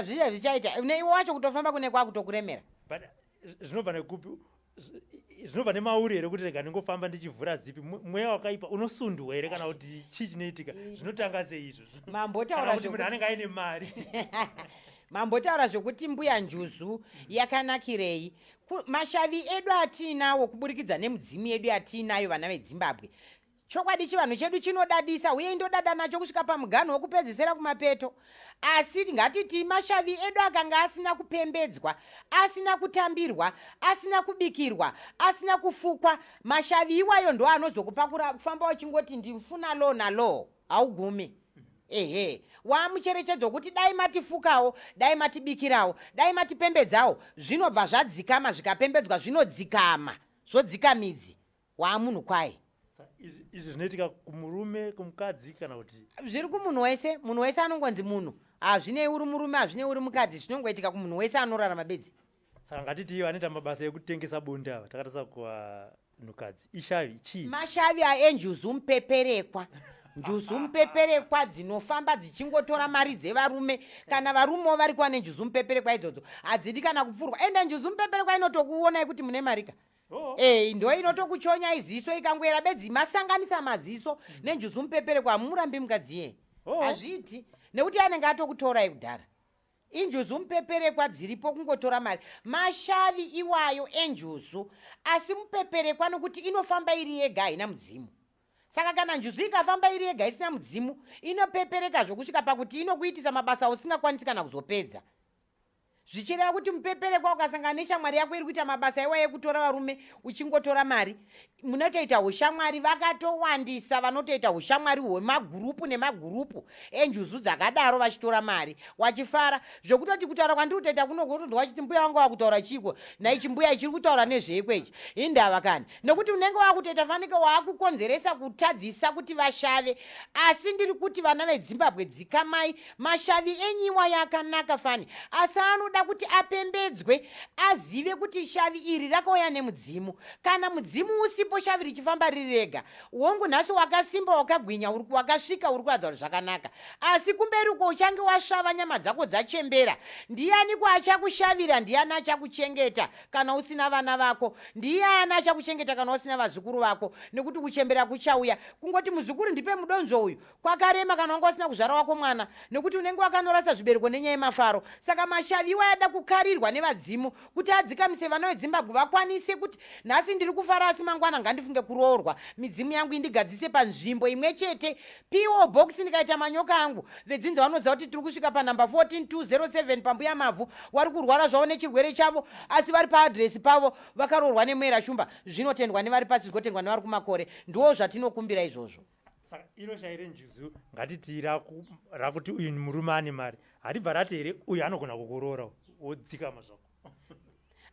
zviche zvichaita neiwe wacho kutofamba kune kwakutokuremera. But zvinobva nekupi? Zvinobva nemauri here kuti rega ndingofamba ndichivhura zipi? Mweya wakaipa unosundwa here kana kuti chii chinoitika? Zvinotanga sei izvozvo? Mambotaura kuti munhu anenge aine mari. Mambotaura zvokuti mbuya njuzu yakanakirei? Mashavi edu atiinawo kuburikidza nemudzimu yedu yatiinayo, vana veDzimbabwe, chokwadi chivanhu chedu chinodadisa, uye indodada nacho kusvika pamuganho wokupedzisira kumapeto. Asi ngatiti mashavi edu akanga asina kupembedzwa, asina kutambirwa, asina kubikirwa, asina kufukwa, mashavi iwayo ndo anozokupa kufamba uchingoti ndifuna lo nalo, haugumi. Ehe, wamucherechedzo kuti dai matifukawo, dai matibikirawo, dai matipembedzawo, zvinobva zvadzikama. Zvikapembedzwa zvinodzikama, zvodzika midzi, waamunhu kwaye. Izvi zvinoitika kumurume, kumukadzi, kana kuti? Zviri kumunhu wese. Munhu wese anongonzi munhu, hazvinei uri murume, hazvinei uri mukadzi, zvinongoitika kumunhu wese anorarama bedzi. Saka ngatiti vanoita mabasa ekutengesa bonde ava, takatarisa kuvanhukadzi, ishavi chii? Mashavi aenjuzu mupeperekwa. Njuzu mupeperekwa dzinofamba dzichingotora mari dzevarume. Kana varumewo vari kuva nenjuzu mupeperekwa idzodzo, hadzidi kana kupfurwa. Ende njuzu mupeperekwa inotokuonai kuti mune marika. Oh. Ei, ndo inotokuchonyai ziso. Ikangoera bedzi masanganisa maziso nenjuzu mupeperekwa, hamumurambi mukadzi iyeye. Oh. Hazviiti, nekuti anenge atokutorai kudhara. Injuzu mupeperekwa dziripo kungotora mari, mashavi iwayo enjuzu. Asi mupeperekwa nokuti inofamba iri yega, haina mudzimu. Saka kana njuzu ikafamba iri yega isina mudzimu, inopepereka zvokusvika pakuti inokuitisa mabasa ausingakwanisi kana kuzopedza. Zvichireva kuti mupeperekwa ukasangana neshamwari yako iri kuita mabasa iwayo ekutora varume uchingotora mari, munotoita ushamwari. Vakatowandisa vanotoita ushamwari hwemagurupu nemagurupu enjuzu dzakadaro, vachitora mari wachifara, zvekutoti kutaura kwandiri kutoita kuno kutonzwa vachiti, "Mbuya vanga wakutaura chiko naichi? Mbuya ichiri kutaura nezveikwechi indava kani?" Nekuti unenge wakutoita fanike waakukonzeresa kutadzisa kuti vashave. Asi ndiri kuti vana veDzimbabwe, dzikamai. Mashavi enyiwa yakanaka fani, asi anoda kuti apembedzwe, azive kuti shavi iri rakauya nemudzimu. Kana mudzimu usipo, shavi richifamba riri rega, wongu nhasi wakasimba, wakagwinya, wakasvika, uri kuratidza kuti zvakanaka, asi kumberi uko uchange wasvava, nyama dzako dzachembera, ndiani kwaachakushavira? Ndiani achakuchengeta kana usina vana vako? Ndiani achakuchengeta kana usina vazukuru vako? Nekuti kuchembera kuchauya. Kungoti muzukuru ndipe mudonzvo uyu kwakarema kana wanga usina kuzvara wako mwana, nekuti unenge wakanorasa zvibereko nenyaya yemafaro. Saka mashavi iwa yada kukarirwa nevadzimu kuti adzikamise vana veDzimbabwe, vakwanise kuti nhasi ndiri kufara, asi mangwana ngandifunge kuroorwa, midzimu yangu indigadzise panzvimbo imwe chete, P.O Box. Ndikaita manyoka angu, vedzinza vanoziva kuti tiri kusvika panhamba 14207 pambuya Mavhu. Wari kurwara zvavo nechirwere chavo, asi vari paadhiresi pavo, vakaroorwa nemwera shumba. Zvinotendwa nevari pasi, zvikotendwa nevari kumakore. Ndo zvatinokumbira izvozvo. Saka iro shavi renjuzu, ngatiti rakuti uyu murume ane mari, haribva rati here uyu anogona kukuroora, wodzikama zvako?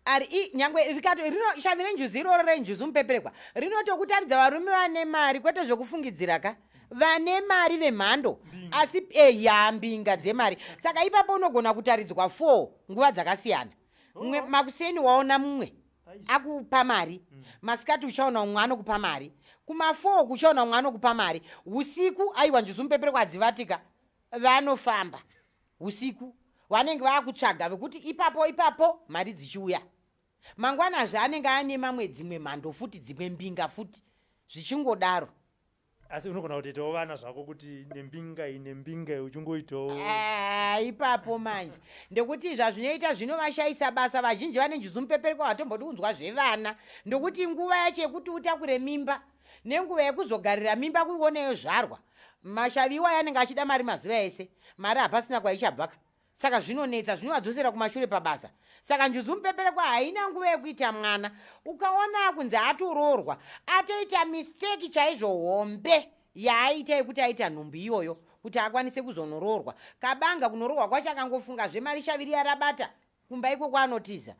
Ari nyangwe rikato rino shavi renjuzu iroro renjuzu mupeperekwa rinotokutaridza varume vane mari, kwete zvekufungidzira ka, vane mari vemhando, asi eya, mbinga dzemari. Saka ipapo unogona kutaridzwa 4 nguva dzakasiyana. Mumwe makuseni waona mumwe akupa mari, masikati uchaona umwe anokupa mari, kuma4 kuchaona umwe anokupa mari, usiku aiwa, njuzu mupeperekwa hadzivatika, vanofamba usiku, vanenge vakutsvaga vekuti ipapo ipapo mari dzichiuya. Mangwanazve anenge ane mamwe, dzimwe mhando futi, dzimwe mbinga futi, zvichingodaro. Asi unogona kutoitawo vana zvako kuti nembinga iyi, nembinga iyi, uchingoitawo? Ah, ipapo manje ndekuti zvazvinoita zvinovashayisa basa vazhinji vane njuzu mupeperekwa. Vatombodi kunzwa zvevana, ndokuti nguva yacho yekuti utakure mimba nenguva yekuzogarira mimba kuioneyo zvarwa, mashavi iwayo anenge achida mari mazuva ese. Mari hapasina kwaichabvaka, saka zvinonetsa, zvinovadzosera kumashure pabasa. Saka njuzu mupeperekwa haina nguva yekuita mwana. Ukaona kunzi atoroorwa, atoita mistake chaizvo hombe yaaita yekuti aita nhumbu iyoyo kuti akwanise kuzonoroorwa. Kabanga kunoroorwa kwacho akangofunga zvemari, shavi riya rabata kumba ikoko, anotiza.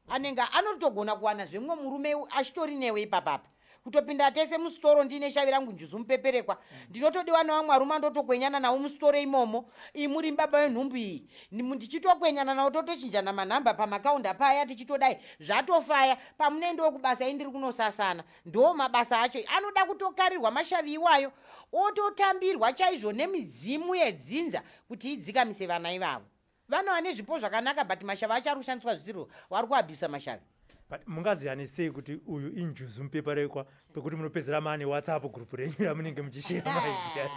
Anenge anotogona kuwana zvemumwe murume achitori newe ipapapa. Kutopinda tese musitoro ndiine shavi rangu njuzu mupeperekwa, ndinotodiwa nevamwe varume, andotokwenyana navo musitoro imomo, imuri baba venhumbu iyi, ndichitokwenyana navo, totochinjana manhamba pamakaunda paya, tichitodai zvatofaya. Pamunendiwo kubasa, indiri kunosasana. Ndo mabasa acho anoda kutokarirwa mashavi iwayo, ototambirwa chaizvo nemidzimu yedzinza kuti idzikamise vana ivavo. Vana vane zvipo zvakanaka, but mashavi acho ari kushandiswa zvisiro, vari kuabhisa mashavi. But mungaziyane sei kuti uyu injuzu mupeperekwa, pekuti munopedzera maane WhatsApp group renyu ramunenge muchishare maideas?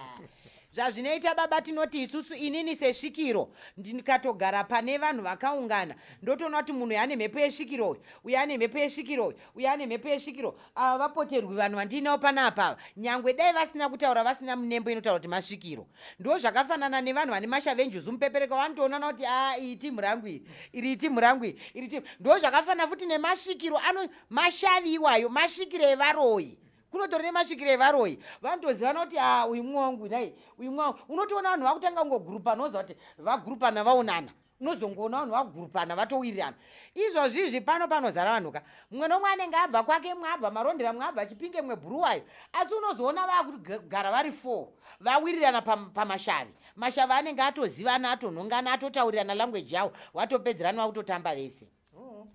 Zvazvinoita, baba, tinoti isusu, inini sesvikiro, ndikatogara pane vanhu vakaungana, ndotoona kuti munhu ane mhepo yesvikiro uyu, uyu ane mhepo yesvikiro uyu, uyu ane mhepo yesvikiro. Ava vapoterwi vanhu vandiinawo panapa ava, nyangwe dai vasina kutaura, vasina munembo inotaura kuti masvikiro. Ndo zvakafanana nevanhu vane mashavi enjuzu mupepereka, vanotoonana kuti a, iyi timu rangu iri, iri itimu rangu iri, iri timu. Ndo zvakafanana futi nemasvikiro ano mashavi iwayo, masvikiro evaroyi. Kunotori nemasvikiro evaroyi, vanotozivana kuti a, uyu mumwe wangu nai, uyu mumwe wangu. Unotoona vanhu vakutanga kungogurupana, woziva kuti vagurupana, vaonana. Unozongoona vanhu vagurupana, vatowirirana. Izvozvizvi pano panozara vanhu ka, mumwe nomwe anenge abva kwake, mumwe abva Marondera, mumwe abva Chipinge, mumwe Bhuruwayo, asi unozoona vakugara vari four, vawirirana pamashavi. Mashavi anenge atozivana, atonhongana, atotaurirana language yawo, watopedzerana, vakutotamba vese. Oh.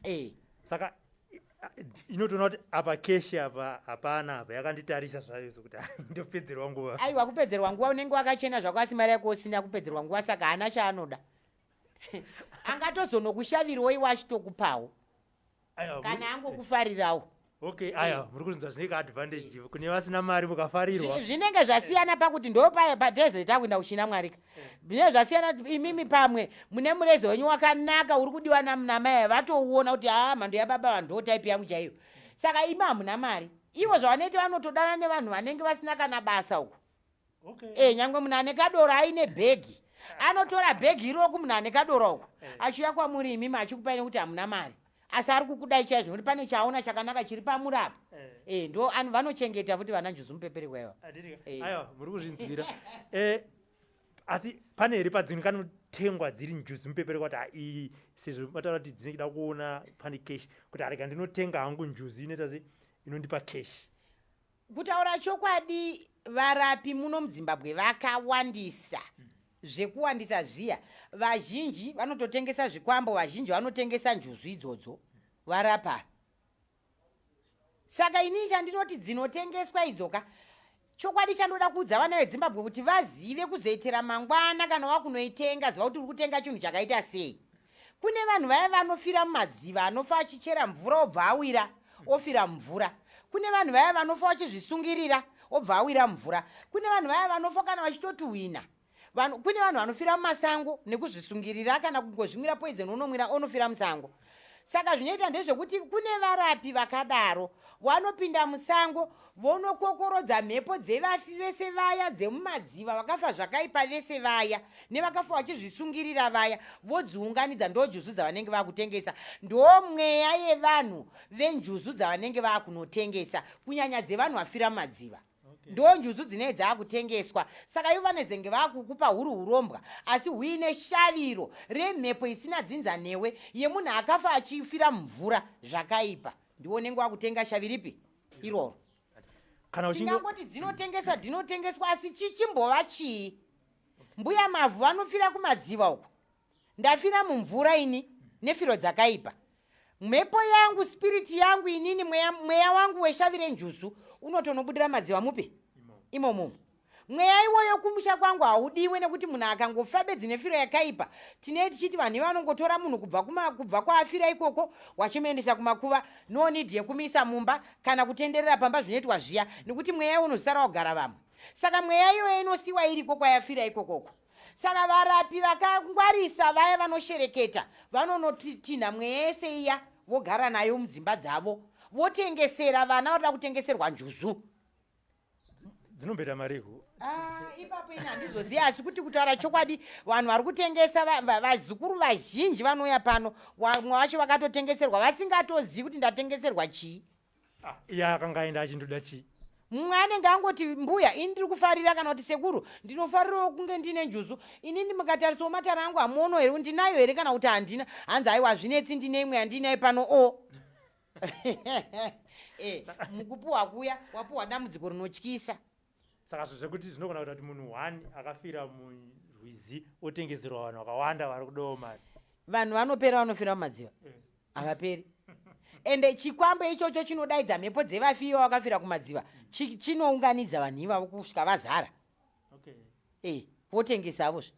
Saka inotoona kuti apa cash, apa hapana, apa yakanditarisa zvayo, sokuti ndopedzerwa nguva. Aiwa, kupedzerwa nguva, unenge wakachena zvako, asi mari yako usina, kupedzerwa nguva. Saka haana chaanoda, angatozonokushaviriwo iwe achitokupawo kana angokufarirawo. Okay, aya muri kunzwa zvinenge advantage kune vasina mari, mukafarirwa. Zvinenge zvasiyana pakuti ndo pateze takuenda kuchina mwarika. Zvinenge zvasiyana kuti imimi pamwe mune mureza wenyu wakanaka uri kudiwa namai, vatouona kuti haa, mhando yababa vanhu ndo type yangu chaiyo. Saka imi hamuna mari, ivo zvavanoita, vanotodana nevanhu vanenge vasina kana basa uko. Nyangwe munhu ane kadoro aine bhegi, anotora bhegi iroko, munhu ane kadoro uko achiuya kwamuri imimi achikupai nekuti hamuna mari, asi ari kukudai chaizvo nekuti pane chaona chakanaka chiri pamuri apa. Ndo vanochengeta futi vana njuzu mupeperekwa iva. Aiwa, muri kuzvinzwira. Asi pane here padzinganotengwa dziri njuzu mupeperekwa, kuti iyi, sezvo mataura kuti dzinechida kuona pane cash, kuti arega ndinotenga hangu njuzu inoita se inondipa cash? Kutaura chokwadi, varapi muno muZimbabwe vakawandisa zvekuwandisa zviya. Vazhinji vanototengesa zvikwambo, vazhinji vanotengesa njuzu idzodzo varapa. Saka inini chandinoti, dzinotengeswa idzoka, chokwadi chandoda kuudza vana veZimbabwe kuti vazive kuzoitira mangwana, kana wakunoitenga, ziva kuti uri kutenga chinhu chakaita sei. Kune vanhu vaya vanofira mumadziva, anofa achichera mvura, obva awira, ofira mumvura. Kune vanhu vaya vanofa vachizvisungirira, obva awira mumvura. Kune vanhu vaya vanofa kana vachitotuhwina vanhu. Kune vanhu vanofira mumasango nekuzvisungirira kana kungozvimwira poison, unomwira, onofira musango. Saka zvinoita ndezvekuti kune varapi vakadaro, vanopinda musango, vonokokorodza mhepo dzevafi vese vaya dzemumadziva, vakafa zvakaipa vese vaya nevakafa vachizvisungirira vaya, vodziunganidza. Ndo njuzu dzavanenge vakutengesa, ndo mweya yevanhu venjuzu dzavanenge vakunotengesa, kunyanya dzevanhu vafira mumadziva. Ndo njuzu dzinee dzaakutengeswa. Saka ivo vanezenge vaakukupa huri urombwa, asi huine shaviro remhepo isina dzinza newe, yemunhu akafa achifira mumvura zvakaipa. Ndiwo unenge wakutenga shavi ripi iroro. Kana uchinge Tingangoti dzinotengesa, dzinotengeswa, asi chichimbova chii? Mbuya mavhu vanofira kumadziva uko, ndafira mumvura ini nefiro dzakaipa. Mhepo yangu, spiriti yangu inini, mweya wangu weshavi renjuzu unotonobudira madziva mupi imomomo. Mweya iwoyo kumusha kwangu haudiwe, nekuti munhu akangofa bedzi nefiro yakaipa, tinee tichiti vanhu ivo vanongotora munhu kubva kwaafira ikoko, wachimuendesa kumakuva. No need yekumuisa mumba kana kutenderera pamba zvinoitwa zviya, nekuti mweya iwo unozosara wagara vamwe. Saka mweya iyoyo inosiwa iriko kwayafira ikokoko. Saka varapi vakangwarisa vaya vanoshereketa, vanonotinha mweya yese iya, vogara nayo mudzimba dzavo, votengesera vana varida kutengeserwa njuzu. Dzinomboita marihu? Ah, ipapo ini handizozivi, asi kuti kutaura chokwadi, vanhu vari kutengesa, vazukuru vazhinji vanouya pano, vamwe vacho vakatotengeserwa vasingatozivi kuti ndatengeserwa chii. Ah, iye akanga aenda achindoda chii? Mumwe anenge angoti, "Mbuya, ini ndiri kufarira," kana kuti, "Sekuru, ndinofarirawo kunge ndine njuzu inini. Mukatarisawo matara angu, hamuono here, ndinayo here kana kuti handina?" Hanzi, "Aiwa, zvinetsi, ndine imwe yandinayo pano." O mukupuhwa kuya, wapuhwa dambudziko rinotyisa. Saka zvo zvekuti zvinogona kuita kuti munhu one akafira murwizi otengeserwa vanhu vakawanda vari kudawo mari. Vanhu vanopera, vanofira mumadziva havaperi. Ende chikwambo ichocho chinodaidza mhepo dzevafi ivo vakafira kumadziva, chinounganidza vanhu ivavo kusvika vazara. Votengesa avozve.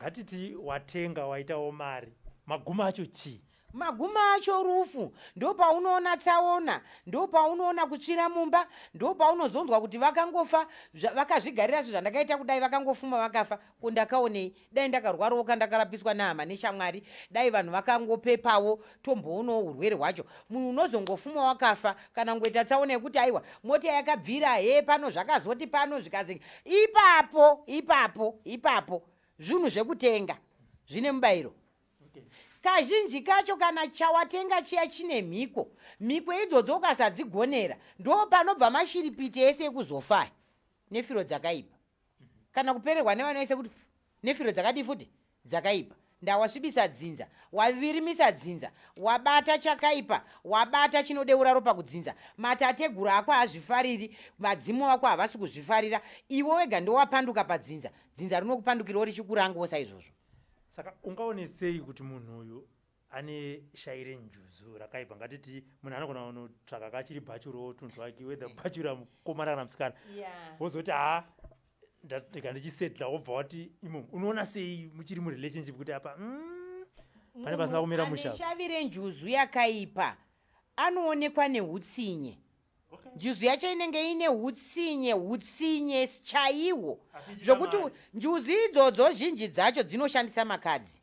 Ngatiti watenga, waitawo mari, magumo acho chii? Magumo acho rufu. Ndopaunoona tsaona, ndopaunoona kutsvira mumba, ndopaunozonzwa kuti vakangofa vakazvigarira sezvandakaita kudai, vakangofuma vakafa. Ko ndakaonei? Dai ndakarwarawo kandakarapiswa nehama neshamwari, dai vanhu vakangopepawo tomboonawo urwere hwacho. Munhu unozongofuma wakafa kana kungoita tsaona yekuti aiwa, mota yakabvira he pano, zvakazoti pano zvikazi ipapo ipapo ipapo. Zvinhu zvekutenga zvine mubayiro. Kazhinji kacho kana chawatenga chiya chine mhiko, mhiko idzodzo ukasadzigonera, ndo panobva mashiripiti ese ekuzofa nefiro dzakaipa kana kupererwa nevana vese kuti nefiro dzakadii futi dzakaipa. Ndawasvibisa dzinza, wavirimisa dzinza, wabata chakaipa, wabata chinodeura ropa kudzinza. Matateguru ako haazvifariri, vadzimu vako havasi kuzvifarira, iwe wega ndowapanduka padzinza, dzinza rinokupandukirawo richikurangawo saizvozvo. Saka ungaone sei kuti munhu uyu ane shavi renjuzu rakaipa? Ngatiti munhu anogona kunotsvaka kachiri bhachuro tunhu twake, whether bhachura mukomana kana musikana, wozoti, "Ha, ndega ndichisetla," wobva wati imo. Unoona sei muchiri murelationship kuti apa pane pasina kumira musha? Ane shavi renjuzu yakaipa anoonekwa neutsinye. Njuzu yacho inenge ine utsinye, utsinye chaihwo, Asi ichida zvokuti mari. Njuzu idzodzo zhinji dzacho dzinoshandisa makadzi.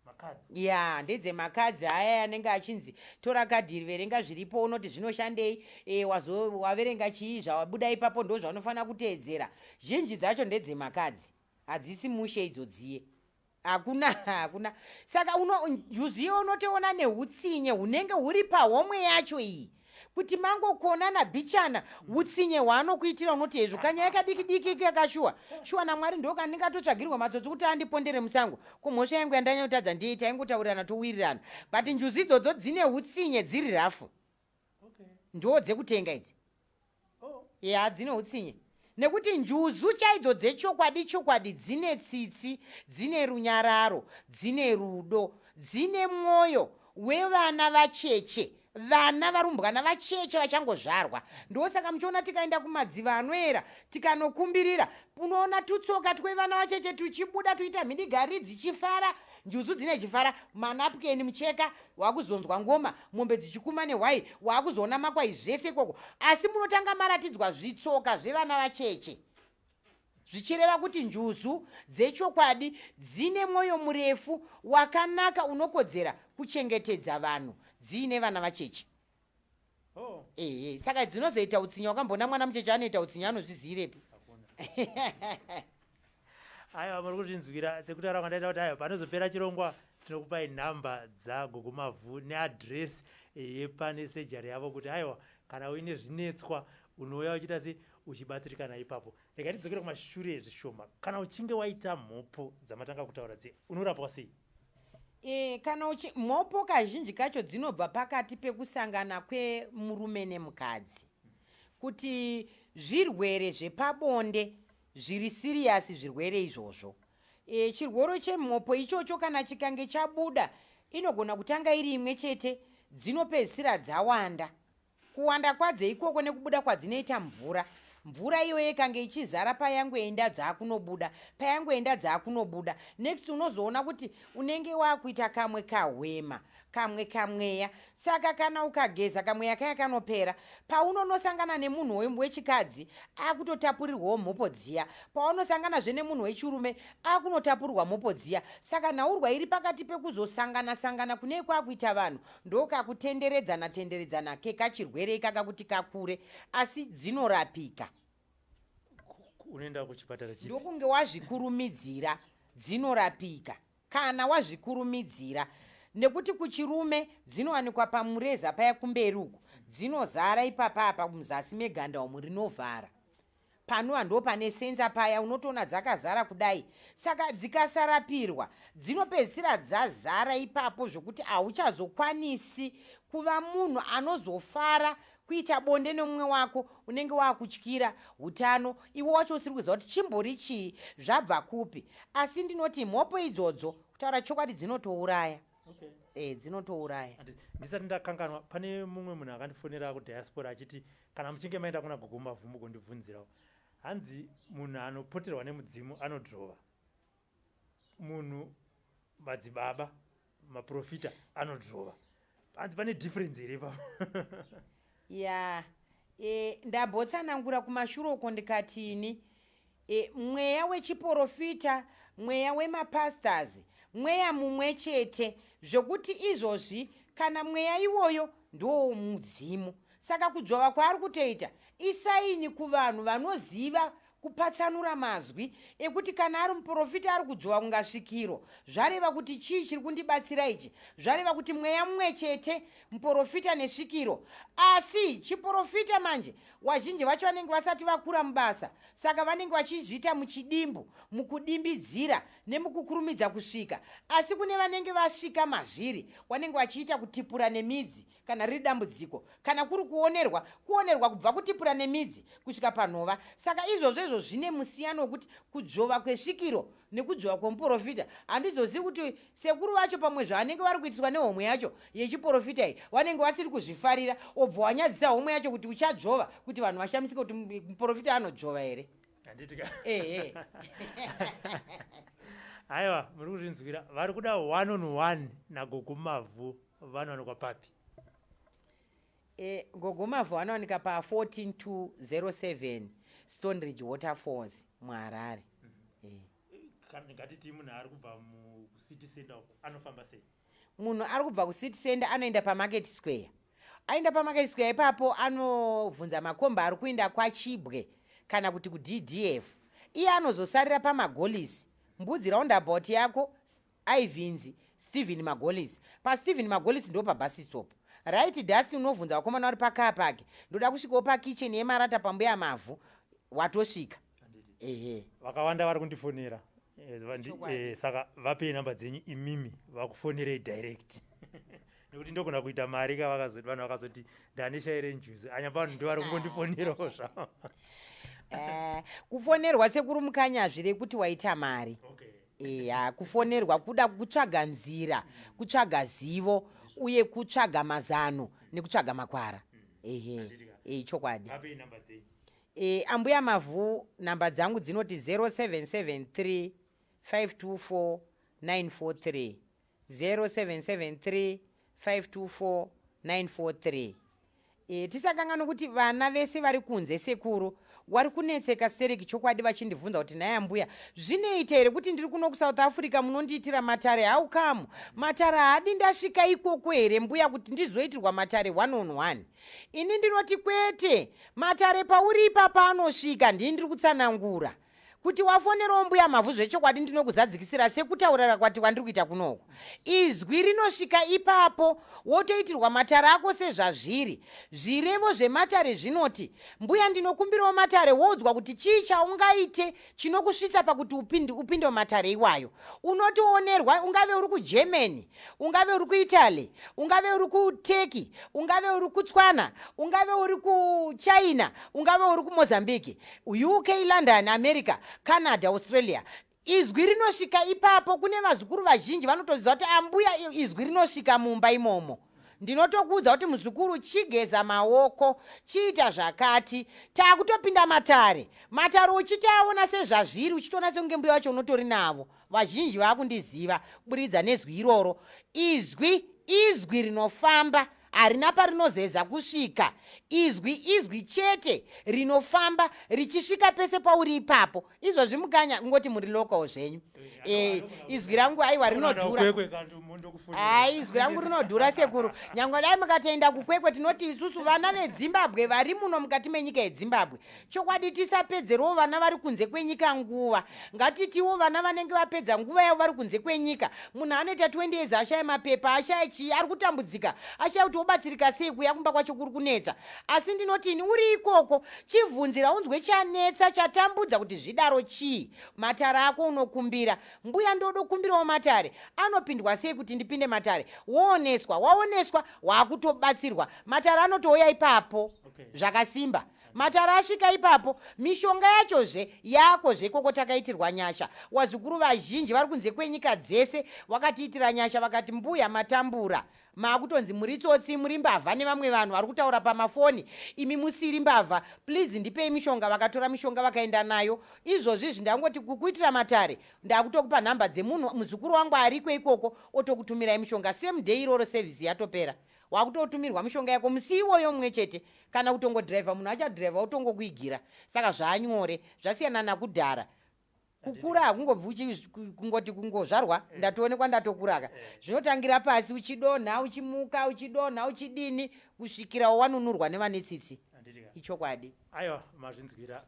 Makadzi? Ya, ndedzemakadzi aya anenge achinzi, "Tora kadhi iri, verenga zviripo, unoti zvinoshandei." Wazo waverenga chii, zvawabuda ipapo ndo zvaunofanira kuteedzera. Zhinji dzacho ndedzemakadzi, hadzisi mushe idzodziye, hakuna, hakuna. Saka njuzu iwe unotoona neutsinye hunenge huri pahomwe yacho iyi, kuti mangokonana bhichana, utsinye hwaanokuitira unoti hezvo, kanyaya kadiki diki kakashuwa shuwa namwari ndokandingatotsvagirwa matsotsi kuti andipondere musango. Kumhosva yangu yandanyotadza ndiyei? Taingotaurirana towirirana, but njuzu idzodzo dzine utsinye, dziri rafu. Ndo dzekutenga idzi. Ya, dzine utsinye nekuti njuzu chaidzo dzechokwadi chokwadi dzine tsitsi, dzine runyararo, dzine rudo, dzine mwoyo wevana vacheche, vana varumbwana vacheche vachangozvarwa. Ndosaka muchiona tikaenda kumadziva anoera tikanokumbirira, unoona tutsoka twevana vacheche tuchibuda tuita mhidigari dzichifara. Njuzu dzine chifara, manapukeni, mucheka, wakuzonzwa ngoma, mombe dzichikuma nehwai, waakuzoona makwai, zvese ikoko. Asi munotanga maratidzwa zvitsoka zvevana vacheche, zvichireva kuti njuzu dzechokwadi dzine mwoyo murefu wakanaka unokodzera kuchengetedza vanhu dziine vana vacheche. Ehe, saka dzinozoita utsinye. Wakambona mwana mucheche anoita utsinye anozvizivirepi? Hakuna. Aiwa, muri kuzvinzwira sekutaura kwandaita kuti aiwa, panozopera chirongwa tinokupai nhamba dzaGogo Mavhu neadhiresi yepane sejari yavo, kuti aiwa, kana uine zvinetswa unouya uchiita se uchibatsirikana ipapo. Rega tidzokere kumashure zvishoma. Kana uchinge waita mhopo dzamatanga kutaura dze, unorapwa sei? Kana uchi mhopo kazhinji kacho dzinobva pakati pekusangana kwemurume nemukadzi, kuti zvirwere zvepabonde zviri serious, zvirwere izvozvo. Chirwere chemhopo ichocho kana chikange chabuda, inogona kutanga iri imwe chete, dzinopedzisira dzawanda. Kuwanda kwadzo ikoko nekubuda kwadzinoita mvura, mvura iyoyo ikange ichizara, payangoenda dzaakunobuda, payangoenda dzaakunobuda. Next unozoona kuti unenge waakuita kamwe kahwema, kamwe kamweya. Saka kana ukageza, kamweya kaya kanopera. Paunonosangana nemunhu wechikadzi, akutotapurirwawo mhopo dziya. Paunosanganazve nemunhu wechirume, akunotapurirwa mhopo dziya. Saka nhaurwa iri pakati pekuzosangana sangana kune kwakuita vanhu, ndokakutenderedzana tenderedzana kekachirwere ikaka kuti kakure, asi dzinorapika. Unoenda kuchipatara chipi? Ndokunge wazvikurumidzira. Dzinorapika kana wazvikurumidzira, nekuti kuchirume dzinowanikwa pamureza paya kumberi uku, dzinozara ipapapa muzasi meganda umu rinovhara, panova ndo pane sensor paya, unotoona dzakazara kudai. Saka dzikasarapirwa dzinopedzisira dzazara ipapo zvokuti hauchazokwanisi kuva munhu anozofara kuita bonde nemumwe wako. Unenge waakutyira utano, iwe wacho usiri kuziva kuti chimbori chii, zvabva kupi. Asi ndinoti mhopo idzodzo, kutaura chokwadi, dzinotouraya. Dzinotouraya. Ndisati ndakanganwa, pane mumwe munhu akandifonera kudiaspora achiti kana muchinge maenda kuna Gogo Mavhu mugondibvunzirawo, hanzi munhu anopoterwa nemudzimu anodhirova. Munhu, madzibaba, maprofita anodzvova, hanzi pane difference here ipapo? Ya, ndambotsanangura kumashure uko ndikatini, mweya wechiprofita, mweya wemapastors, mweya mumwe chete, zvokuti izvozvi kana mweya iwoyo ndo mudzimu. Saka kudzvova kwaari kutoita isign kuvanhu vanoziva kupatsanura mazwi ekuti kana ari muprofita ari kudzvova kunga svikiro, zvareva kuti chii chiri kundibatsira ichi? Zvareva kuti mweya mumwe chete, muprofita nesvikiro. Asi chiprofita manje, wazhinji vacho vanenge vasati vakura mubasa, saka vanenge vachizviita muchidimbu, mukudimbidzira nemukukurumidza kusvika. Asi kune vanenge vasvika mazviri, vanenge vachiita kutipura nemidzi kana riri dambudziko, kana kuri kuonerwa, kuonerwa kubva kutipura nemidzi kusvika panhova. Saka izvozvo izvo zvine musiyano wekuti kudzvova kwesvikiro nekudzvova kwemuprofita. Handizozivi kuti sekuru vacho pamwe zvavanenge vari kuitiswa nehomwe yacho yechiprofita iyi vanenge vasiri kuzvifarira, obva wanyadzisa homwe yacho kuti uchadzvova kuti vanhu vashamisike kuti muprofita anodzvova here. Handiti ka? Ehe. Aiwa, muri kuzvinzwira. Vari kuda one on one naGogo Mavhu vanowanikwa papi? Gogo Mavhu vanowanika pa14207 Stoneridge Waterfalls, muHarare. Ngatiti munhu ari kubva mucity center uko, anofamba sei? Munhu ari kubva kucity center anoenda paMarket Square. Aenda paMarket Square ipapo, anobvunza makomba ari kuenda kwaChibwe kana kuti kuDDF. Iye anozosarira paMagolisi, Mbudzi roundabout yako, Ivinzi Stephen Magolis. PaStephen Magolis ndo pabus stop, right? Dasi unobvunza vakomana vari pacar park, ndoda kusvikawo pakitchen yemarata pambuya Mavhu, watosvika. Ehe. Vakawanda vari kundifonera. Chokwadi. Saka vapei namba dzenyu imimi, vakufonerei direct, nekuti ndogona kuita mari ka vakazoti vanhu vakazoti ndane shaire njuzu anyamba, vanhu ndo vari kungondifonerawo zvavo. Kufonerwa, sekuru Mukanyazvi, rekuti waita mari. Eya, kufonerwa kuda kutsvaga nzira, kutsvaga zivo uye kutsvaga mazano nekutsvaga makwara. Ehe. Handiti ka? E, chokwadi. Vapei namba dzenyu. Ambuya Mavhu, namba dzangu dzinoti 0773 524 943, 0773 524 943. Tisakanganwa kuti vana vese vari kunze, sekuru, wari kunetseka stereki chokwadi, vachindibvunza kuti, "Nhai ambuya, zvinoita here kuti ndiri kuno kuSouth Africa munondiitira matare? How come matare haadi ndasvika ikoko here mbuya kuti ndizoitirwa matare one on one?" Ini ndinoti kwete, matare pauri ipapa anosvika. Ndini ndiri kutsanangura kuti wafonerawo mbuya Mavhu zvechokwadi, ndinokuzadzikisira sekutaurira kwati kwandiri kuita kunoko. Izwi rinosvika ipapo, wotoitirwa matare ako sezvazviri. Zvirevo zvematare zvinoti, "Mbuya, ndinokumbirawo matare," woudzwa kuti chii chaungaite chinokusvitsa pakuti upinde mumatare iwayo. Unotoonerwa, ungave uri kuGermany, ungave uri kuItaly, ungave uri kuTurkey, ungave uri kuTswana, ungave uri kuChina, ungave uri kuMozambique, UK, London, America, Canada, Australia, izwi rinosvika ipapo. Kune vazukuru vazhinji vanotoziva kuti ambuya izwi rinosvika mumba imomo. Ndinotokuudza kuti, "Muzukuru, chigeza maoko, chiita zvakati, taakutopinda matare." Matare uchitaona sezvazviri, uchitoona sekunge mbuya vacho unotori navo. Vazhinji vaakundiziva kuburidza nezwi iroro. Izwi izwi rinofamba, harina parinozeza kusvika. Izwi izwi chete rinofamba richisvika pese pauri ipapo. Izvozvi Mukanya, kungoti muri local zvenyu. Izwi rangu, aiwa, rinodhura. Hai, izwi rangu rinodhura, sekuru. Nyange dai mukatoenda kuKwekwe, tinoti isusu vana veDzimbabwe vari muno mukati menyika yeDzimbabwe, chokwadi tisapedzerowo vana vari kunze kwenyika nguva. Ngatitiwo vana vanenge vapedza nguva yavo vari kunze kwenyika. Munhu anoita 20 years ashaya mapepa, ashaya chii, ari kutambudzika, ashaya kuti wobatsirika sei, kuya kumba kwacho kuri kunetsa. Asi ndinoti ini, uri ikoko, chibvunzira unzwe chanetsa, chatambudza kuti zvidaro chii. Matare ako unokumbira, "Mbuya, ndodokumbirawo matare, anopindwa sei kuti ndipinde matare?" Wooneswa, waoneswa, waakutobatsirwa. Matare anotouya ipapo. Zvakasimba. Matare asvika ipapo. Mishonga yachozve yakozve ikoko. Takaitirwa nyasha, wazukuru vazhinji vari kunze kwenyika dzese wakatiitira nyasha, vakati mbuya matambura, maakutonzi muri tsotsi, muri mbavha nevamwe vanhu vari kutaura pamafoni, imi musiri mbavha, please ndipei mishonga. Vakatora mishonga vakaenda nayo. Izvozvi izvi ndangoti kukuitira matare, ndakutokupa nhamba dzemunhu, muzukuru wangu ariko ikoko, otokutumirai mishonga same day iroro. Service yatopera, wakutotumirwa mishonga yako musi iwoyo mumwe chete, kana kutongodhiraivha, munhu achadhiraivha otongokuigira. Saka zvaanyore, zvasiyana nakudhara. Kukura hakungobvi kungoti kungozvarwa ndatoonekwa ndatokuraka. Zvinotangira pasi, uchidonha, uchimuka, uchidonha, uchidini, kusvikira wanunurwa nevane tsitsi. Handitika. Ichokwadi. Aiwa, mazvinzwira.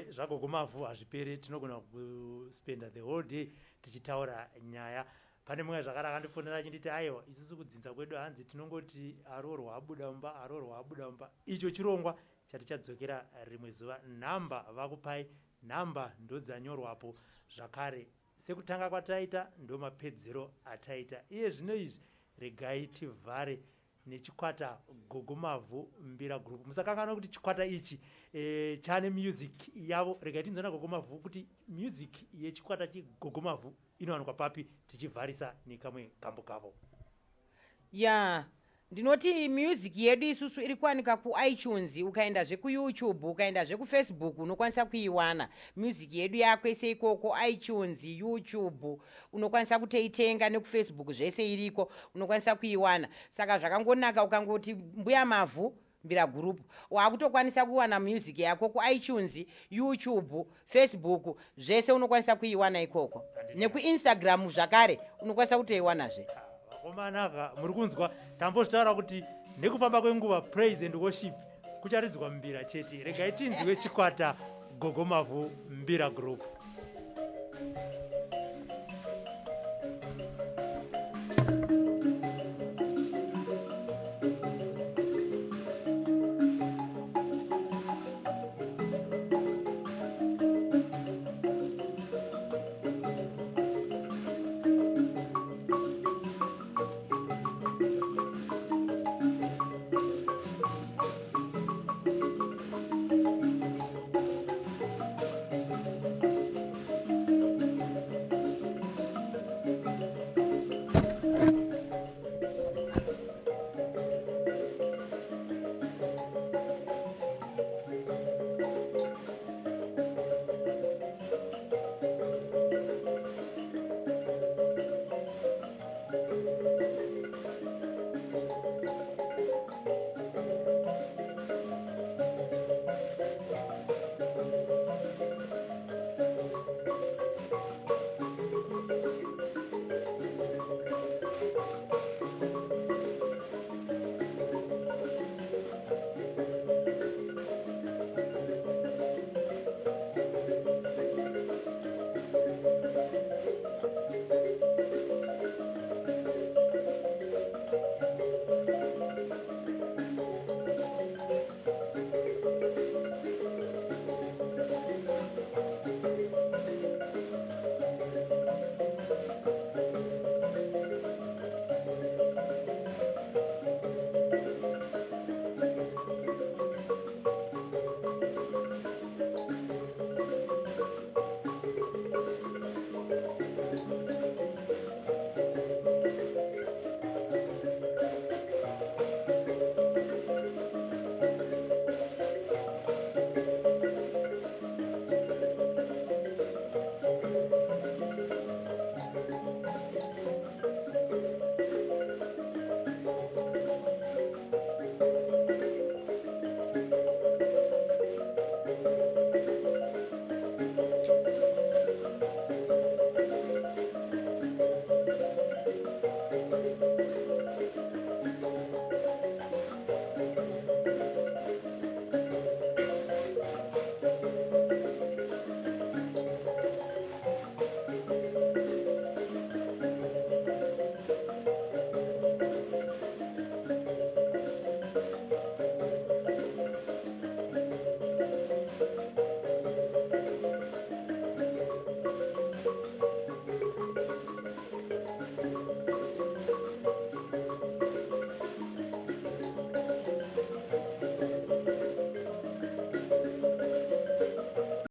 Zvagogo Mavhu hazviperi, tinogona kuspenda the whole day tichitaura nyaya. Pane mumwe zvakare akandifonera achinditi, aiwa, isusu kudzinza kwedu hanzi tinongoti aroorwa abuda mumba, aroorwa abuda mumba. Icho chirongwa chatichadzokera rimwe zuva. Nhamba vakupai, nhamba ndodzanyorwapo zvakare. Sekutanga kwataita, ndo mapedzero ataita iye zvino izvi. Regai tivhare nechikwata Gogo Mavhu Mbira Group. Musakanganwa kuti chikwata ichi chane music yavo. Regai tinzwe naGogo Mavhu kuti music yechikwata chiGogo Mavhu inowanikwa papi, tichivharisa nekamwe kambo kavo. Ya, ndinoti music yedu isusu iri kuwanika kuiTunes, ukaendazve kuYouTube, ukaendazve kuFacebook, unokwanisa kuiwana music yedu yakwese ikoko. iTunes, YouTube, unokwanisa kutoitenga, nekuFacebook, zvese iriko, unokwanisa kuiwana. Saka zvakangonaka, ukangoti Mbuya Mavhu Mbira Group, waakutokwanisa kuwana music yako kuiTunes, YouTube, Facebook, zvese unokwanisa kuiwana ikoko, nekuInstagram zvakare unokwanisa kutoiwanazve. Vakomanaka, muri kunzwa, tambozvitaura kuti nekufamba kwenguva praise and worship kucharidzwa mbira chete. Regai tinzwe chikwata Gogo Mavhu Mbira Group.